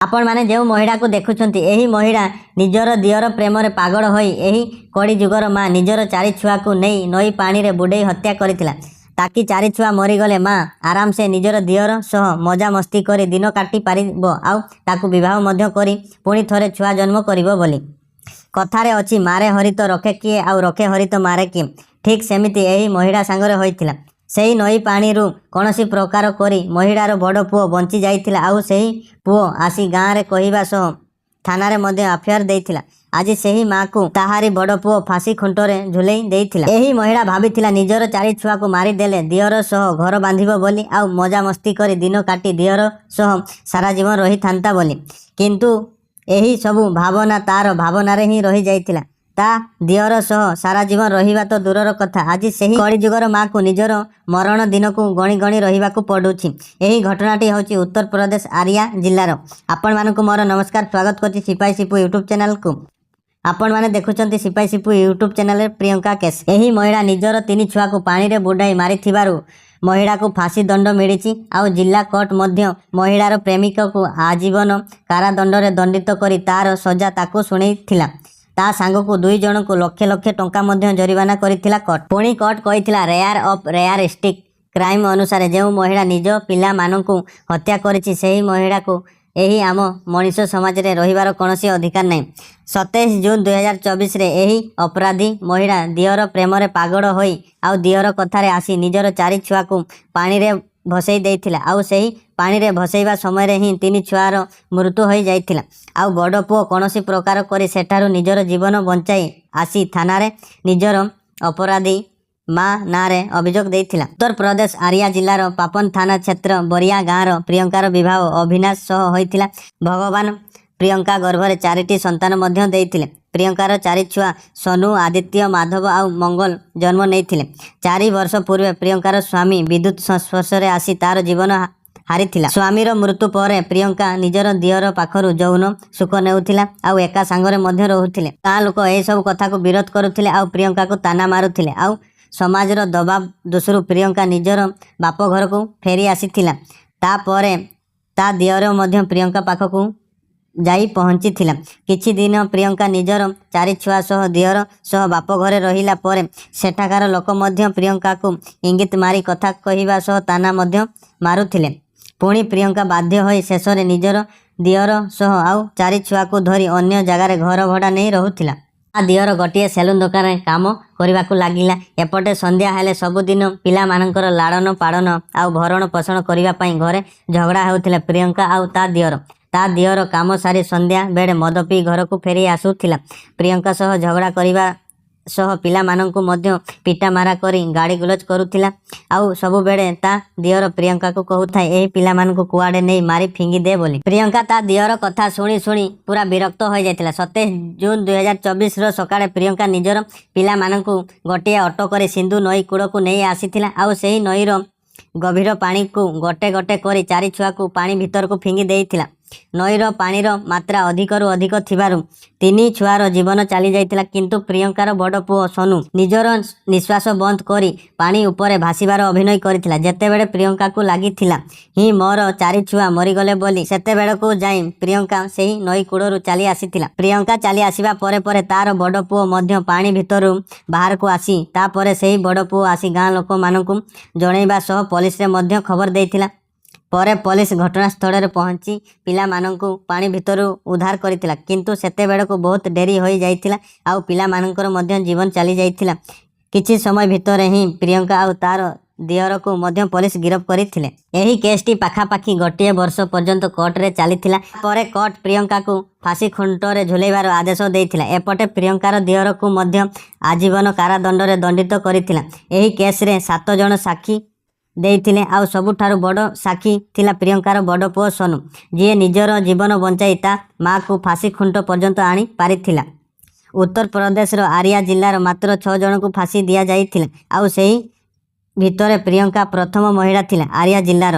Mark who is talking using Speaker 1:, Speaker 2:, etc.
Speaker 1: ଆପଣମାନେ ଯେଉଁ ମହିଳାକୁ ଦେଖୁଛନ୍ତି, ଏହି ମହିଳା ନିଜର ଦିଅର ପ୍ରେମରେ ପାଗଳ ହୋଇ ଏହି କଳି ଯୁଗର ମା ନିଜର ଚାରି ଛୁଆକୁ ନେଇ ନଈ ପାଣିରେ ବୁଡ଼େଇ ହତ୍ୟା କରିଥିଲା। ତାକି ଚାରି ଛୁଆ ମରିଗଲେ ମା ଆରାମସେ ନିଜର ଦିଅର ସହ ମଜାମସ୍ତି କରି ଦିନ କାଟି ପାରିବ ଆଉ ତାକୁ ବିବାହ ମଧ୍ୟ କରି ପୁଣି ଥରେ ଛୁଆ ଜନ୍ମ କରିବ ବୋଲି। କଥାରେ ଅଛି, ମାରେ ହରି ତ ରଖେ କିଏ ଆଉ ରଖେ ହରି ତ ମାରେ କିଏ। ଠିକ୍ ସେମିତି ଏହି ମହିଳା ସାଙ୍ଗରେ ହୋଇଥିଲା। ସେହି ନଈ ପାଣିରୁ କୌଣସି ପ୍ରକାର କରି ମହିଳାର ବଡ଼ ପୁଅ ବଞ୍ଚି ଯାଇଥିଲା ଆଉ ସେହି ପୁଅ ଆସି ଗାଁରେ କହିବା ସହ ଥାନାରେ ମଧ୍ୟ ଏଫଆଇଆର ଦେଇଥିଲା। ଆଜି ସେହି ମାକୁ ତାହାରି ବଡ଼ ପୁଅ ଫାଶୀ ଖୁଣ୍ଟରେ ଝୁଲେଇ ଦେଇଥିଲା। ଏହି ମହିଳା ଭାବିଥିଲା, ନିଜର ଚାରି ଛୁଆକୁ ମାରିଦେଲେ ଦିଅର ସହ ଘର ବାନ୍ଧିବ ବୋଲି ଆଉ ମଜାମସ୍ତି କରି ଦିନ କାଟି ଦିଅର ସହ ସାରା ଜୀବନ ରହିଥାନ୍ତା ବୋଲି। କିନ୍ତୁ ଏହି ସବୁ ଭାବନା ତାର ଭାବନାରେ ହିଁ ରହିଯାଇଥିଲା। ତା ଦିଅର ସହ ସାରା ଜୀବନ ରହିବା ତ ଦୂରର କଥା, ଆଜି ସେହି କଳିଯୁଗର ମାକୁ ନିଜର ମରଣ ଦିନକୁ ଗଣି ଗଣି ରହିବାକୁ ପଡୁଛି। ଏହି ଘଟଣାଟି ହେଉଛି ଉତ୍ତରପ୍ରଦେଶ ଆରିଆ ଜିଲ୍ଲାର। ଆପଣମାନଙ୍କୁ ମୋର ନମସ୍କାର, ସ୍ୱାଗତ କରୁଛି ସିପାହୀ ସିପୁ ୟୁଟ୍ୟୁବ୍ ଚ୍ୟାନେଲକୁ। ଆପଣମାନେ ଦେଖୁଛନ୍ତି ସିପାହୀ ସିପୁ ୟୁଟ୍ୟୁବ୍ ଚ୍ୟାନେଲରେ ପ୍ରିୟଙ୍କା କେସ୍। ଏହି ମହିଳା ନିଜର ତିନି ଛୁଆକୁ ପାଣିରେ ବୁଡ଼ାଇ ମାରିଥିବାରୁ ମହିଳାକୁ ଫାଶୀ ଦଣ୍ଡ ମିଳିଛି ଆଉ ଜିଲ୍ଲା କୋର୍ଟ ମଧ୍ୟ ମହିଳାର ପ୍ରେମିକକୁ ଆଜୀବନ କାରାଦଣ୍ଡରେ ଦଣ୍ଡିତ କରି ତାର ସଜା ତାକୁ ଶୁଣେଇଥିଲା। ତା ସାଙ୍ଗକୁ ଦୁଇ ଜଣଙ୍କୁ ଲକ୍ଷ ଲକ୍ଷ ଟଙ୍କା ମଧ୍ୟ ଜରିମାନା କରିଥିଲା କୋର୍ଟ। ପୁଣି କୋର୍ଟ କହିଥିଲା, ରେୟାର ଅଫ୍ ରେୟାରେଷ୍ଟ କ୍ରାଇମ୍ ଅନୁସାରେ ଯେଉଁ ମହିଳା ନିଜ ପିଲାମାନଙ୍କୁ ହତ୍ୟା କରିଛି, ସେହି ମହିଳାକୁ ଏହି ଆମ ମଣିଷ ସମାଜରେ ରହିବାର କୌଣସି ଅଧିକାର ନାହିଁ। 27 ଜୁନ୍ 2024ରେ ଏହି ଅପରାଧୀ ମହିଳା ଦିଅର ପ୍ରେମରେ ପାଗଳ ହୋଇ ଆଉ ଦିଅର କଥାରେ ଆସି ନିଜର ଚାରି ଛୁଆକୁ ପାଣିରେ ଭସେଇ ଦେଇଥିଲା। ଆଉ ସେହି ପାଣିରେ ଭସେଇବା ସମୟରେ ହିଁ ତିନି ଛୁଆର ମୃତ୍ୟୁ ହୋଇଯାଇଥିଲା। ଆଉ ବଡ଼ ପୁଅ କୌଣସି ପ୍ରକାର କରି ସେଠାରୁ ନିଜର ଜୀବନ ବଞ୍ଚାଇ ଆସି ଥାନାରେ ନିଜର ଅପରାଧୀ ମା ନାଁରେ ଅଭିଯୋଗ ଦେଇଥିଲା। ଉତ୍ତରପ୍ରଦେଶ ଆରିଆ ଜିଲ୍ଲାର ପାପନ ଥାନା କ୍ଷେତ୍ର ବରିଆ ଗାଁର ପ୍ରିୟଙ୍କାର ବିବାହ ଅବିନାଶ ସହ ହୋଇଥିଲା। ଭଗବାନ ପ୍ରିୟଙ୍କା ଗର୍ଭରେ ଚାରିଟି ସନ୍ତାନ ମଧ୍ୟ ଦେଇଥିଲେ। ପ୍ରିୟଙ୍କାର ଚାରି ଛୁଆ ସୋନୁ, ଆଦିତ୍ୟ, ମାଧବ ଆଉ ମଙ୍ଗଲ ଜନ୍ମ ନେଇଥିଲେ। 4 ବର୍ଷ ପୂର୍ବେ ପ୍ରିୟଙ୍କାର ସ୍ୱାମୀ ବିଦ୍ୟୁତ ସଂସ୍ପର୍ଶରେ ଆସି ତାର ଜୀବନ ହାରିଥିଲା। ସ୍ୱାମୀର ମୃତ୍ୟୁ ପରେ ପ୍ରିୟଙ୍କା ନିଜର ଦିଅର ପାଖରୁ ଯୌନ ସୁଖ ନେଉଥିଲା ଆଉ ଏକା ସାଙ୍ଗରେ ମଧ୍ୟ ରହୁଥିଲେ। ଗାଁ ଲୋକ ଏହିସବୁ କଥାକୁ ବିରୋଧ କରୁଥିଲେ ଆଉ ପ୍ରିୟଙ୍କାକୁ ତାନା ମାରୁଥିଲେ। ଆଉ ସମାଜର ଦବାବ ଦୋଷରୁ ପ୍ରିୟଙ୍କା ନିଜର ବାପ ଘରକୁ ଫେରି ଆସିଥିଲା। ତାପରେ ତା ଦିଅର ମଧ୍ୟ ପ୍ରିୟଙ୍କା ପାଖକୁ ଯାଇ ପହଞ୍ଚିଥିଲା। କିଛି ଦିନ ପ୍ରିୟଙ୍କା ନିଜର ଚାରି ଛୁଆ ସହ ଦିଅର ସହ ବାପ ଘରେ ରହିଲା ପରେ ସେଠାକାର ଲୋକ ମଧ୍ୟ ପ୍ରିୟଙ୍କାକୁ ଇଙ୍ଗିତ ମାରି କଥା କହିବା ସହ ତାନା ମଧ୍ୟ ମାରୁଥିଲେ। ପୁଣି ପ୍ରିୟଙ୍କା ବାଧ୍ୟ ହୋଇ ଶେଷରେ ନିଜର ଦିଅର ସହ ଆଉ ଚାରି ଛୁଆକୁ ଧରି ଅନ୍ୟ ଜାଗାରେ ଘର ଭଡ଼ା ନେଇ ରହୁଥିଲା। ତା ଦିଅର ଗୋଟିଏ ସେଲୁନ ଦୋକାନରେ କାମ କରିବାକୁ ଲାଗିଲା। ଏପଟେ ସନ୍ଧ୍ୟା ହେଲେ ସବୁଦିନ ପିଲାମାନଙ୍କର ଲାଳନ ପାଳନ ଆଉ ଭରଣ ପୋଷଣ କରିବା ପାଇଁ ଘରେ ଝଗଡ଼ା ହେଉଥିଲା ପ୍ରିୟଙ୍କା ଆଉ ତା ଦିଅର। ତା ଦିଅର କାମ ସାରି ସନ୍ଧ୍ୟା ବେଳେ ମଦ ପିଇ ଘରକୁ ଫେରି ଆସୁଥିଲା। ପ୍ରିୟଙ୍କା ସହ ଝଗଡ଼ା କରିବା ସହ ପିଲାମାନଙ୍କୁ ମଧ୍ୟ ପିଟା ମାରା କରି ଗାଳି ଗୁଲଜ କରୁଥିଲା। ଆଉ ସବୁବେଳେ ତା ଦିଅର ପ୍ରିୟଙ୍କାକୁ କହୁଥାଏ, ଏହି ପିଲାମାନଙ୍କୁ କୁଆଡ଼େ ନେଇ ମାରି ଫିଙ୍ଗି ଦେ ବୋଲି। ପ୍ରିୟଙ୍କା ତା ଦିଅର କଥା ଶୁଣି ଶୁଣି ପୁରା ବିରକ୍ତ ହୋଇଯାଇଥିଲା। 27 ଜୁନ୍ 2024ର ସକାଳେ ପ୍ରିୟଙ୍କା ନିଜର ପିଲାମାନଙ୍କୁ ଗୋଟିଏ ଅଟୋ କରି ସିନ୍ଧୁ ନଈ କୂଳକୁ ନେଇ ଆସିଥିଲା ଆଉ ସେହି ନଈର ଗଭୀର ପାଣିକୁ ଗୋଟେ ଗୋଟେ କରି ଚାରି ଛୁଆକୁ ପାଣି ଭିତରକୁ ଫିଙ୍ଗି ଦେଇଥିଲା। ନଈର ପାଣିର ମାତ୍ରା ଅଧିକରୁ ଅଧିକ ଥିବାରୁ ତିନି ଛୁଆର ଜୀବନ ଚାଲି ଯାଇଥିଲା। କିନ୍ତୁ ପ୍ରିୟଙ୍କାର ବଡ଼ ପୁଅ ସୋନୁ ନିଜର ନିଶ୍ୱାସ ବନ୍ଦ କରି ପାଣି ଉପରେ ଭାସିବାର ଅଭିନୟ କରିଥିଲା। ଯେତେବେଳେ ପ୍ରିୟଙ୍କାକୁ ଲାଗିଥିଲା ହିଁ ମୋର ଚାରି ଛୁଆ ମରିଗଲେ ବୋଲି, ସେତେବେଳକୁ ଯାଇ ପ୍ରିୟଙ୍କା ସେହି ନଈ କୂଳରୁ ଚାଲି ଆସିଥିଲା। ପ୍ରିୟଙ୍କା ଚାଲି ଆସିବା ପରେ ପରେ ତାର ବଡ଼ ପୁଅ ମଧ୍ୟ ପାଣି ଭିତରୁ ବାହାରକୁ ଆସି, ତାପରେ ସେହି ବଡ଼ ପୁଅ ଆସି ଗାଁ ଲୋକମାନଙ୍କୁ ଜଣେଇବା ସହ ପୋଲିସରେ ମଧ୍ୟ ଖବର ଦେଇଥିଲା। ପରେ ପୋଲିସ ଘଟଣାସ୍ଥଳରେ ପହଞ୍ଚି ପିଲାମାନଙ୍କୁ ପାଣି ଭିତରୁ ଉଦ୍ଧାର କରିଥିଲା। କିନ୍ତୁ ସେତେବେଳକୁ ବହୁତ ଡେରି ହୋଇଯାଇଥିଲା ଆଉ ପିଲାମାନଙ୍କର ମଧ୍ୟ ଜୀବନ ଚାଲି ଯାଇଥିଲା। କିଛି ସମୟ ଭିତରେ ହିଁ ପ୍ରିୟଙ୍କା ଆଉ ତାର ଦିଅରକୁ ମଧ୍ୟ ପୋଲିସ ଗିରଫ କରିଥିଲେ। ଏହି କେସ୍ଟି ପାଖାପାଖି ଗୋଟିଏ ବର୍ଷ ପର୍ଯ୍ୟନ୍ତ କୋର୍ଟରେ ଚାଲିଥିଲା। ପରେ କୋର୍ଟ ପ୍ରିୟଙ୍କାକୁ ଫାଶୀ ଖୁଣ୍ଟରେ ଝୁଲାଇବାର ଆଦେଶ ଦେଇଥିଲା। ଏପଟେ ପ୍ରିୟଙ୍କାର ଦିଅରକୁ ମଧ୍ୟ ଆଜୀବନ କାରାଦଣ୍ଡରେ ଦଣ୍ଡିତ କରିଥିଲା। ଏହି କେସ୍ରେ ସାତ ଜଣ ସାକ୍ଷୀ ଦେଇଥିଲେ ଆଉ ସବୁଠାରୁ ବଡ଼ ସାକ୍ଷୀ ଥିଲା ପ୍ରିୟଙ୍କାର ବଡ଼ ପୁଅ ସୋନୁ, ଯିଏ ନିଜର ଜୀବନ ବଞ୍ଚାଇ ତା ମାକୁ ଫାଶୀ ଖୁଣ୍ଟ ପର୍ଯ୍ୟନ୍ତ ଆଣି ପାରିଥିଲା। ଉତ୍ତରପ୍ରଦେଶର ଆରିଆ ଜିଲ୍ଲାର ମାତ୍ର ଛଅ ଜଣଙ୍କୁ ଫାଶୀ ଦିଆଯାଇଥିଲା ଆଉ ସେହି ଭିତରେ ପ୍ରିୟଙ୍କା ପ୍ରଥମ ମହିଳା ଥିଲା ଆରିଆ ଜିଲ୍ଲାର।